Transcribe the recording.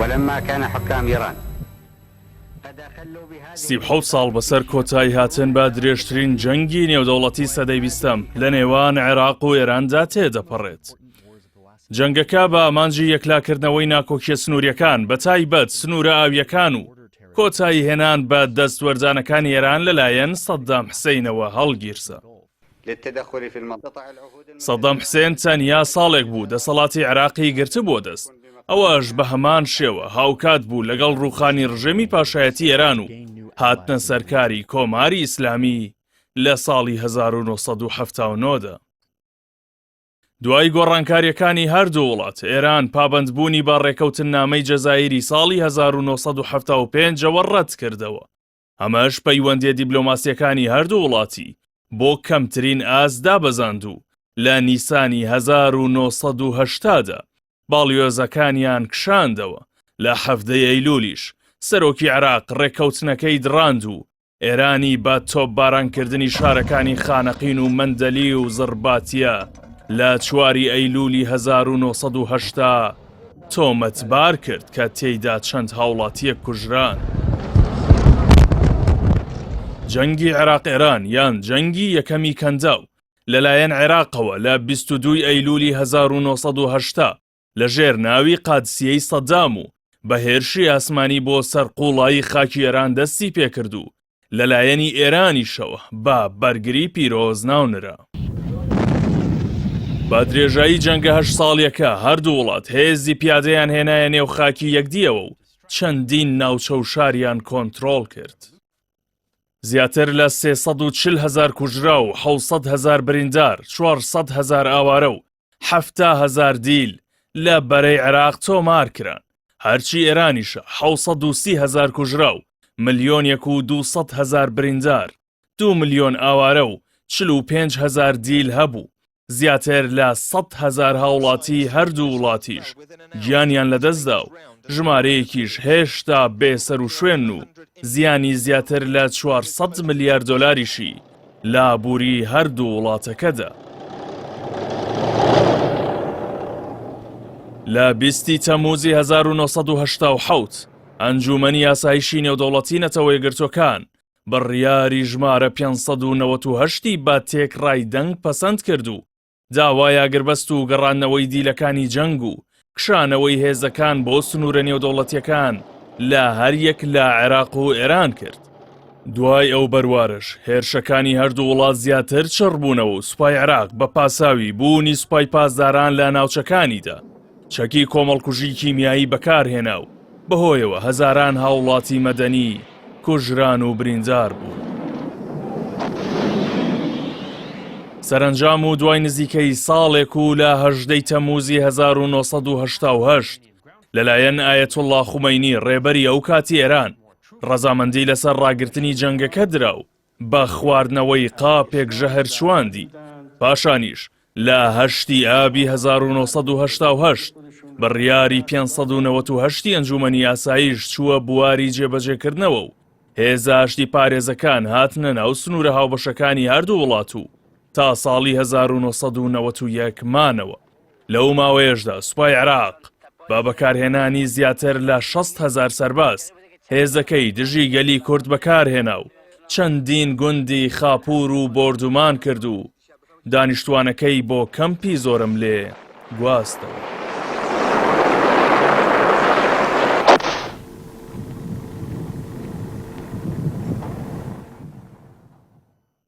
ولما كان حكام إيران قد أخلوا بهذه 37 ساڵ بەسەر کۆتایی هاتن بە درێژترین جەنگی نێودەوڵەتی سەدەی بیستەم لە نێوان عێراق و ئێراندا تێدەپەڕێت. جەنگەکە بە ئامانجی یەکلاکردنەوەی ناکۆکیە سنووریەکان بە تایبەت سنوورە ئاویەکان و کۆتایی هێنان بە دەستوەردانەکانی ئێران لەلایەن سەدام حسینەوە هەڵگیرسا. سەدام حسێن تەنیا ساڵێک بوو دەسەڵاتی عێراقی گرتبووە دەست، ئەوەش بە هەمان شێوە هاوکات بوو لەگەڵ ڕووخانی ڕژێمی پاشایەتی ئێران و هاتنە سەرکاری کۆماری ئیسلامی لە ساڵی 1979 دا. دوای گۆڕانکارییەکانی هەردوو وڵات، ئێران پابەندبوونی بە ڕێکەوتننامەی جەزائیری ساڵی 1975 ەوە ڕەتکردەوە، ئەمەش پەیوەندییە دیبلۆماسییەکانی هەردوو وڵاتی بۆ کەمترین ئاست دابەزاند و لە نیسانی 1980 دا باڵیۆزەکانیان کشاندەوە، لە حەڤدە ی ئەیلولیش سەرۆکی عێراق ڕێککەوتنەکەی دڕاند و ئێرانی بە تۆپبارانکردنی شارەکانی خانەقین و مەندەلی و زڕباتیە لە چواری ئەیلولی 1980 تۆمەتبار کرد کە تێیدا چەند هاوڵاتییەک کوژران. جەنگی عێراق-ئێران یان جەنگی یەکەمی کەنداو لەلایەن عێراقەوە لە 22 ئەیلولی 1980 لە ژێر ناوی قادسیەی سەدام و بە هێرشی ئاسمانی بۆ سەر قوڵایی خاکی ئێران دەستی پێکرد و لەلایەنی ئێرانیشەوە بە بەرگری پیرۆز ناونرا. بە درێژایی جەنگە هەشت ساڵیەکە هەردوو وڵات هێزی پیادەیان هێنایە نێو خاکی یەکدیەوە و چەندین ناوچە و شاریان کۆنترۆڵ کرد. زیاتر لە 340 هەزار کوژرا و 600 هەزار بریندار، 400 هەزار ئاوارە و 70 هەزار دیل لە بەرەی عێراق تۆمار کران. هەرچی ئێرانیشە 730 هەزار کوژرا و ملیۆنێک و 200 هەزار بریندار، 2 ملیۆن ئاوارە و 45 هەزار دیل هەبوو. زیاتر لە 100 هەزار هاوڵاتی هەردوو وڵاتیش گیانیان لەدەستدا و ژمارەیەکیش هێشتا بێسەروشوێنن و زیانی زیاتر لە 400 ملیار دۆلاریشی لە ئابووری هەردوو وڵاتەکەدا. لە بیستی تەمموزی 1987 ئەنجوومەنی ئاسایشی نێودەوڵەتی نەتەوە یەکگرتووەکان بڕیاری ژمارە 598 ی بە تێکڕای دەنگ پەسەند کرد و داوای ئاگربەست و گەڕاندنەوەی دیلەکانی جەنگ و کشانەوەی هێزەکان بۆ سنوورە نێودەوڵەتییەکان لە هەریەک لە عێراق و ئێران کرد. دوای ئەو بەروارەش هێرشەکانی هەردوو وڵات زیاتر چڕبوونەوە و سوپای عێراق بە پاساوی بوونی سوپای پاسداران لە ناوچەکانیدا چەکی کۆمەڵکوژی کیمیایی بەکارهێنا و بەهۆیەوە هەزاران هاوڵاتی مەدەنی کوژران و بریندار بوون. سەرەنجام و دوای نزیکەی ساڵێک و لە هەژدەی تەمموزی 1988 لەلایەن ئایەتوڵڵا خومەینی ڕێبەری ئەو کاتی ئێران ڕەزامەندی لەسەر ڕاگرتنی جەنگەکە درا و بە خواردنەوەی قاپێک ژەهر چواندی پاشانیش لە هەشتی ئابی 1988 بڕیاری 598 ئەنجومەنی ئاسایش چووە بواری جێبەجێکردنەوە و هێزە ئاشتی پارێزەکان هاتنە ناو سنوورە هاوبەشەکانی هەردوو وڵات و تا ساڵی 1991 مانەوە. لەو ماوەیەشدا سوپای عێراق بە بەکارهێنانی زیاتر لە 60 هەزار سەرباز هێزەکەی دژی گەلی کورد بەکارهێنا و چەندین گوندی خاپوور و بۆردومان کرد و دانیشتوانەکەی بۆ کەمپی زۆرەملێ گواستەوە.